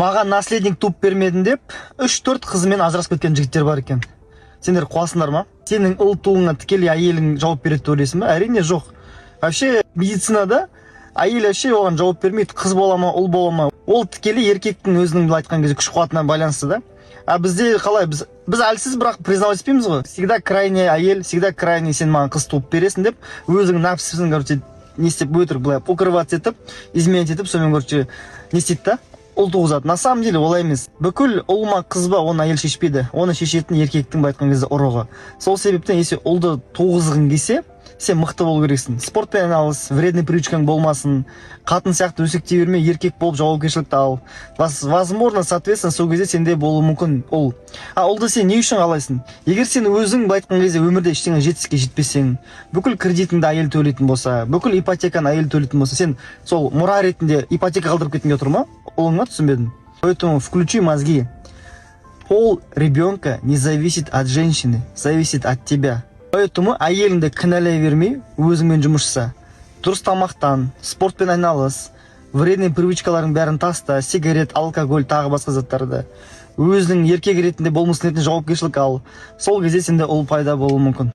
Маған наследник туып бермедің деп, үш төрт қызымен ажырасып кеткен жігіттер бар екен. Сендер қуасыңдар ма? Сенің ұл тууыңа тікелей әйелің жауап береді деп ойлайсың ба? Әрине, жоқ. Вообще медицинада әйел вообще оған жауап бермейді, қыз бола ма, ұл бола ма. Ол тікелей еркектің өзінің, былай айтқан кезде, күш қуатына байланысты да. А бізде қалай? Біз әлсіз, бірақ признавать етпейміз ғой. Всегда крайний әйел, всегда крайний. Сен маған қыз туып бересің деп, өзіңнің нәпсісін, короче, не істеп, өтірік былай укрываться етіп, изменять етіп, сонымен, короче, не істейді да, ұл туғызады. На самом деле олай емес. Бүкіл ұл ма, қыз ба, оны әйел шешпейді, оны шешетін еркектің, былай айтқан кезде, ұрығы. Сол себептен, если ұлды туғызғың келсе, сен мықты болу керексің. Спортпен айналыс, вредный привычкаң болмасын, қатын сияқты өсектей бермей, еркек болып жауапкершілікті ал. Возможно, соответственно, сол кезде сенде болуы мүмкін ұл. А ұлды сен не үшін қалайсың? Егер сен өзің, былай айтқан кезде, өмірде ештеңе жетістікке жетпесең, бүкіл кредитіңді әйел төлейтін болса, бүкіл ипотеканы әйел төлейтін болса, сен сол мұра ретінде ипотека қалдырып кеткің келіп отыр ма ұлыңа? Түсінбедім. Поэтому включи мозги. Пол ребенка не зависит от женщины, зависит от тебя. Поэтому әйеліңді кінәлай бермей, өзіңмен жұмыс жаса, дұрыс тамақтан, спортпен айналыс, вредный привычкалардың бәрін таста: сигарет, алкоголь, тағы басқа заттарды. Өзінің еркек ретінде, болмысын ретінде жауапкершілік ал. Сол кезде сенде ұл пайда болуы мүмкін.